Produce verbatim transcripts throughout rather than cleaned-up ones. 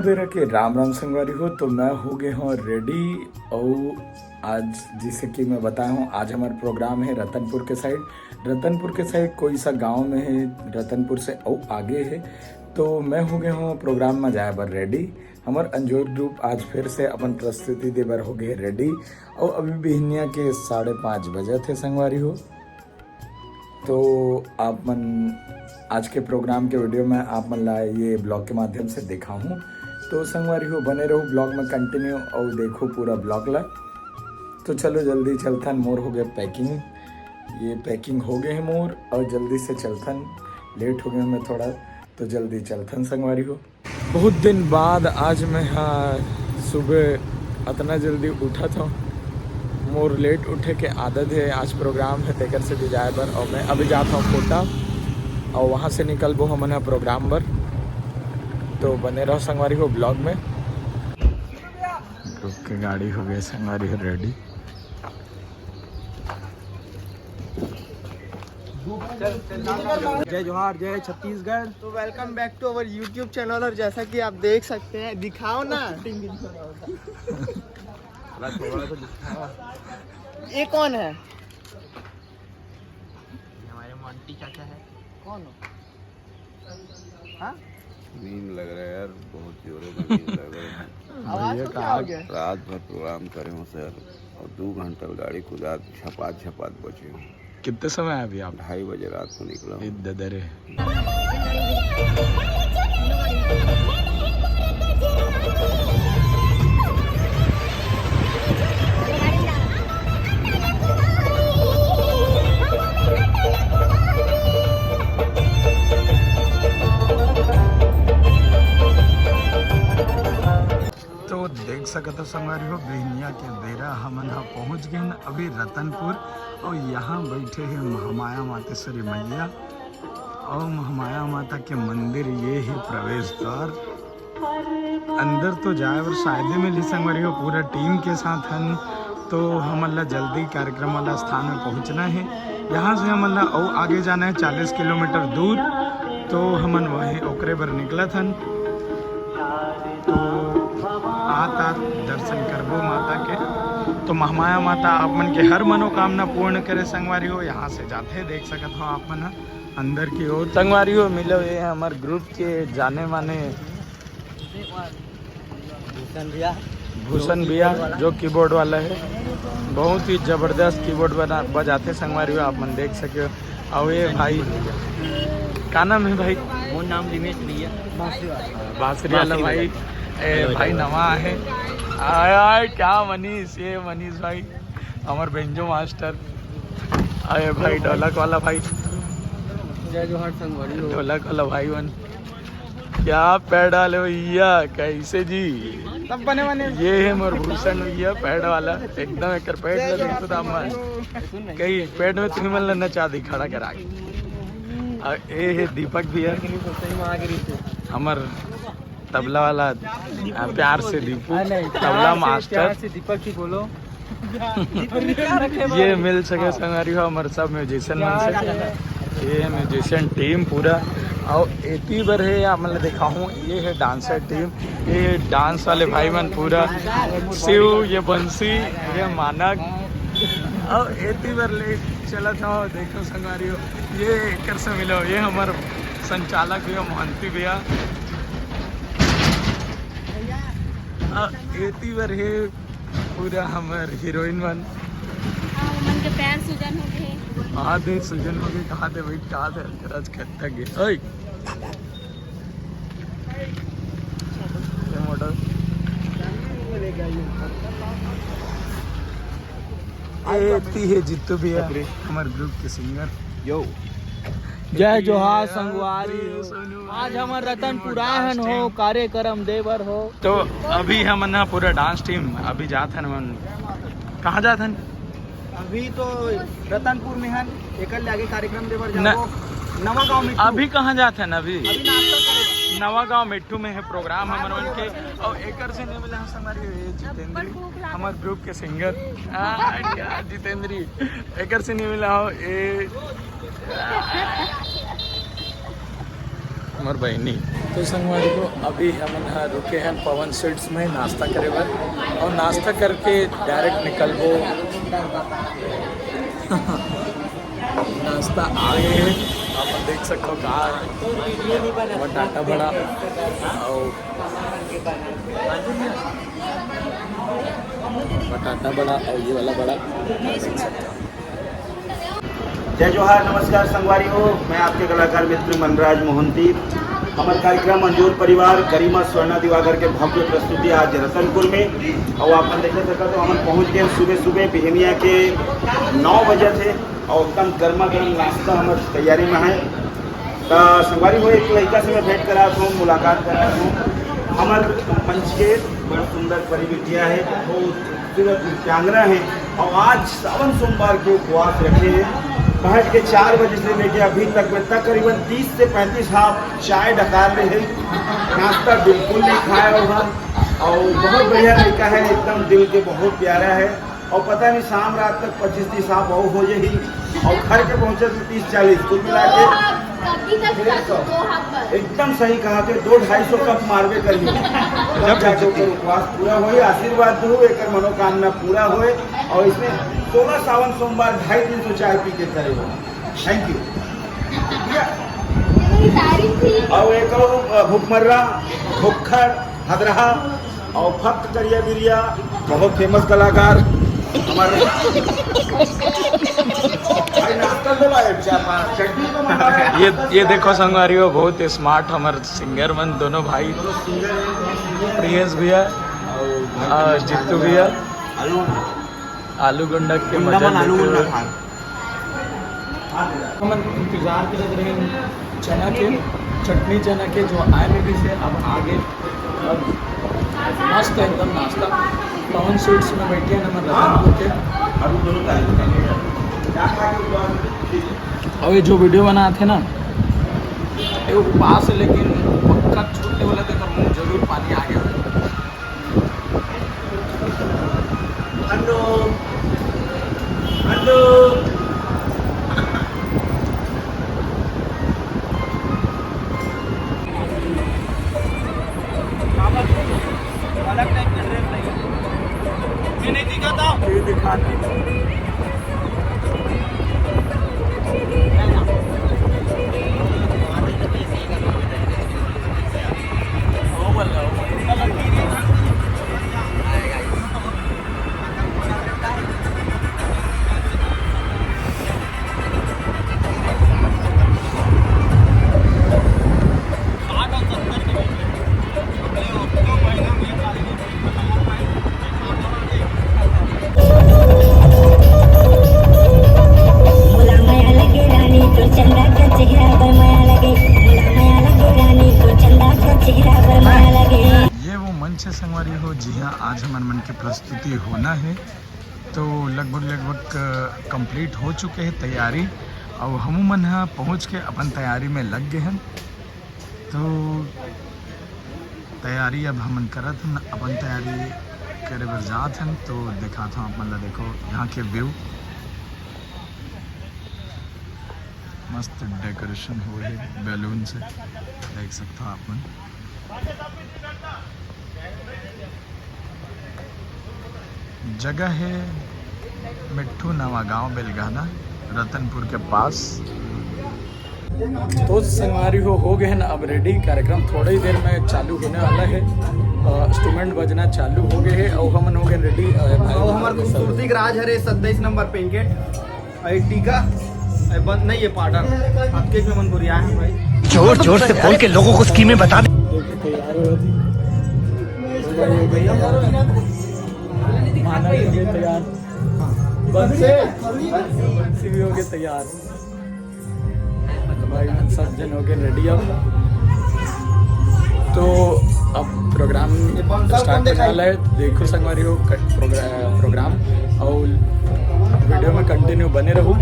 बेरा के राम राम संगवारी हो। तो मैं हो गए हूँ रेडी। और आज, जैसे कि मैं बताया हूँ, आज हमारा प्रोग्राम है रतनपुर के साइड। रतनपुर के साइड कोई सा गांव में है, रतनपुर से और आगे है। तो मैं हो गए हूँ प्रोग्राम में जाए बर रेडी। हमार अंजोर ग्रुप आज फिर से अपन प्रस्तुति दे बर हो गए रेडी। और अभी बिहनिया के साढ़े पाँच बजे थे संगवारी हो। तो आप मन आज के प्रोग्राम के वीडियो में आप मन ला ये ब्लॉग के माध्यम से दिखाहूँ। तो संगवारी हो, बने रहो ब्लॉग में कंटिन्यू और देखो पूरा ब्लॉग ला। तो चलो जल्दी चलथन, मोर हो गए पैकिंग। ये पैकिंग हो गए है मोर और जल्दी से चलथन, लेट हो गए मैं थोड़ा। तो जल्दी चलथन संगवारी हो। बहुत दिन बाद आज मैं, हाँ, सुबह अतना जल्दी उठा था। मोर लेट उठे के आदत है, आज प्रोग्राम है तेकर से भी जाए बर। और मैं अभी जाता हूँ कोटा और वहाँ से निकलबो हमन ह प्रोग्राम बर। तो बने रहो संगवारी हो ब्लॉग में। ग्रुप के गाड़ी हो गए संगवारी हो रेडी। जय जोहार, जय छत्तीसगढ़। तो welcome back to our YouTube channel। और जैसा कि आप देख सकते हैं, दिखाओ ना। ये कौन है? ये हमारे मोंटी चाचा है। कौन हो? हाँ? नींद लग रहा है यार, बहुत जोरों का नींद लग रहा है। आवाज भैया को का क्या हो आग गया? रात भर प्रोग्राम करे हूँ सर, और दो घंटा गाड़ी कुदात झपात झपात बचे हूँ। कितने समय आए अभी आप? ढाई बजे रात को निकला हूँ। ए ददरे। तो देख सकत हो संगवारी हो, बिहनिया के बेरा हमन ह पहुँच गए अभी रतनपुर। और यहाँ बैठे हैं महामाया मातेश्वरी मैया और महामाया माता के मंदिर। ये है प्रवेश द्वार। अंदर तो जाए बर शायदे मिलही संगवारी हो, पूरा टीम के साथ हन। तो हमन ला जल्दी कार्यक्रम वाला स्थान में पहुँचना है। यहाँ से हमन ला अउ आगे जाना है चालीस किलोमीटर दूर। तो हमन वहीं ओकरे बर निकलत हन। तो आत आत दर्शन करबो माता के। तो महामाया माता आप मन के हर मनोकामना पूर्ण करे संगवारी हो। यहाँ से जाते देख सकत हो आप मन ह अंदर की ओर। संगवारी हो, मिलो, ये हमार ग्रुप के जाने माने भूषण भैया, भूषण भैया, जो कीबोर्ड वाला है, बहुत ही जबरदस्त कीबोर्ड बना बजाते संगवारी हो, आप मन देख सके हो। और ये भाई, का नाम है भाई? मोर नाम दिनेश भैया। बांसुरी वाला भाई। ए भाई नवा है। आय आय, क्या मनीष, ये मनीष भाई, हमार बेंजो मास्टर। अरे भाई, ढोलक वाला भाई। जय जोहार संगवारी हो। ढोलक वाला भाई बन। क्या पैड वाले भैया, कैसे जी? सब बने बने। ये है मोर भूषण भैया, पैड वाला, एकदम एकर पैड में देखो तो अम्मा। कहीं पैड में तुम्हें मन नचा दी खड़ा करा के। और ये है दीपक भैया, हमर तबला वाला, आ, प्यार से दीपू, अरे नहीं, तबला प्यार से, मास्टर। प्यार से दीपक ही बोलो। ये मिल सके संगवारी हो हमर सब म्यूजिशियन मन से। ये म्यूजिशियन टीम पूरा। और एती बर है, आप मन ल दिखाहूँ, ये है डांसर टीम। ये डांस वाले भाई मन पूरा, शिव, ये बंसी, ये मानक। और एती बर ले चलत हो, देखो संगवारी हो, ये एकर से मिलो, ये हमर संचालक भैया, मोहंती भैया। आ, एती बर हे पूरा हमर हीरोइन मन। हाँ, मन के पैर सूजन हो गए। हाथ दे सूजन हो गए, कहाँ दे बैठ, कहाँ दे, आज खत्ता गए। ओए। ये मोटर। एती है जीतू भैया, हमर ग्रुप के सिंगर। यो। जय जोहार संगवारी हो। आज हमर रतनपुर आए हन हो, कार्यक्रम देबर हो। तो अभी हमन ह पूरा डांस टीम अभी जात हन, हमन कहाँ जात हन? अभी तो रतनपुर में हन, एकर ले आगे कार्यक्रम देबर न- जाबो नवा गांव में। अभी कहाँ जात हन? अभी अभी नाश्ता करे। नवा गांव मिट्ठू में है प्रोग्राम हमन मन के। और एकर से नहीं मिला हम संगवारी, ये जितेंद्री, हमर ग्रुप के सिंगर। आ, क्या जितेंद्री, एकर से नहीं मिला हो, ए। और बहिनी। तो संगवारी हो, अभी हमन ह रुके हन पवन स्वीट्स में नाश्ता करे बर, और नाश्ता करके डायरेक्ट निकलबो। नाश्ता आ गए हे, आप देख सकते हो का हे, बटाटा बड़ा और बटाटा बड़ा और ये वाला बड़ा। जय जोहार, नमस्कार संगवारी हो, मैं आपके कलाकार मित्र मनराज मोहंती। हमर कार्यक्रम अंजोर परिवार गरिमा स्वर्णा दिवाकर के भव्य प्रस्तुति आज रतनपुर में, और अपन देख सकते हो हम पहुंच गए सुबह सुबह बिहनिया के नौ बजे थे, और एकदम गर्मा गर्म नाश्ता हमर तैयारी में है। त संगवारी हो, एक लड़का से मैं भेंट करा हूँ, मुलाकात करा हूँ। हमर मंच के बड़ा सुंदर परिवेश दिया है, बहुत खूबसूरत नृत्यांगना है, और आज सावन सोमवार के उपवास रखे हैं। पहुँच के चार बजे से लेके अभी तक में तकरीबन तीस से पैंतीस हाफ चाय डकार ले है। नाश्ता बिल्कुल नहीं खाया होगा, और बहुत बढ़िया लड़का है, एकदम दिल के बहुत प्यारा है। और पता नहीं शाम रात तक पच्चीस तीस हाफ और हो जाही, और घर के पहुँचे तो तीस चालीस, कुल मिला के दो हाफ, कभी तक डेढ़ सौ। दो हाफ बस। एकदम सही कहा थे, दो ढाई सौ कप मारबे करिए, तब जाके ओकर उपवास पूरा होई। आशीर्वाद दो, एकर मनोकामना पूरा होए, और इसमें सोलह सावन सोमवार ढाई तीन सौ चाय पी के करे हो। Thank you. और एक और, अ, भूखमर्रा, भुक्खड़, हदरहा और फक्त करिया बिरिया, बहुत फेमस कलाकार हमारे। भाई नाश्ता तो लाए, चाय पा-, चटनी तो मंगाए। ये, ये देखो संगवारी हो, बहुत स्मार्ट हमर सिंगर मन दोनों भाई, प्रियेश भैया और जित्तू भैया, आलू गुंडा के गुंडा मजा मन आलू लेते गुंडा हुए। खान। हमन इंतजार करत रहे चना के, चटनी चना के, जो आए में भी से अब आ गए। अब मस्त एकदम नाश्ता। पवन स्वीट्स में बैठे हैं हमन रतनपुर के। और ये जो वीडियो बनाते हैं ना, ये उपवास है, लेकिन पक्का छूटने वाला, देखो मुंह जरूर पानी आ गया। ये वो मंच है संगवारी हो, जिहां आज हमर मन के प्रस्तुति होना है। तो लगभग, लगभग कंप्लीट हो चुके हैं तैयारी, और हमू मन ह पहुंच के अपन तैयारी में लग गए हैं। तो तैयारी अब हमन करत हन, अपन तैयारी करे बर जात हन। तो दिखात हूँ आप मन ला, देखो यहाँ के व्यू, मस्त डेकोरेशन हुए है बैलून से, देख सकते हो आप मन। जगह है मिट्ठू नवा गांव बेलगाना, रतनपुर के पास। तो संगवारी हो, हो गए हैं ना अब रेडी, कार्यक्रम थोड़े ही देर में चालू होने वाला है। इंस्ट्रूमेंट बजना चालू हो गए हैं और हमन हो गए रेडी। और हमारे खूबसूरती के राज हरे सत्ताईस नंबर पेंकेट। अरे टीका, अरे बंद नहीं, ये पाउडर। आपके में मन बुरिया है भाई। जोर जोर से बोल के लोगों को स्कीमें बता दे। देखो तैयार हो रही। माना भी हो गए तैयार। बंसी, बंसी भी हो गए तैयार। भाई सब जन हो गए रेडी अब। तो अब प्रोग्राम स्टार्ट होने वाला है। देखो संगवारी हो प्रोग्राम और वीडियो में कंटिन्यू बने रहो।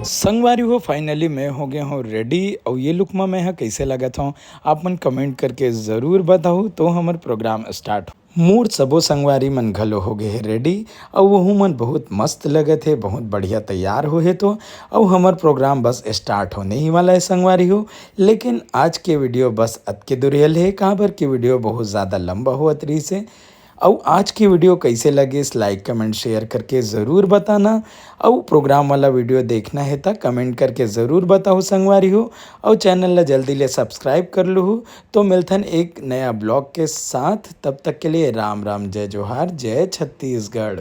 संगवारी हो, फाइनली मैं हो गया हूँ रेडी। और ये लुक में मैं ह कैसे लगत हूँ, आप मन कमेंट करके ज़रूर बताओ। तो हमर प्रोग्राम स्टार्ट मोर सबो संगवारी मन घलो हो गए हे रेडी, अउ वहू मन बहुत मस्त लगत हे, बहुत बढ़िया तैयार हो हे तो। अउ हमर प्रोग्राम बस स्टार्ट होने ही वाला है संगवारी हो। लेकिन आज के वीडियो बस अतके दुरियल हे, काबर के वीडियो बहुत ज़्यादा लंबा होत रहिस हे। अउ आज की वीडियो कैसे लगिस, लाइक कमेंट शेयर करके ज़रूर बताना। अउ प्रोग्राम वाला वीडियो देखना है त कमेंट करके ज़रूर बताओ संगवारी हो। अउ चैनल ला जल्दी ले सब्सक्राइब कर लूहू। तो मिलथन एक नया ब्लॉग के साथ, तब तक के लिए राम राम, जय जोहार, जय छत्तीसगढ़।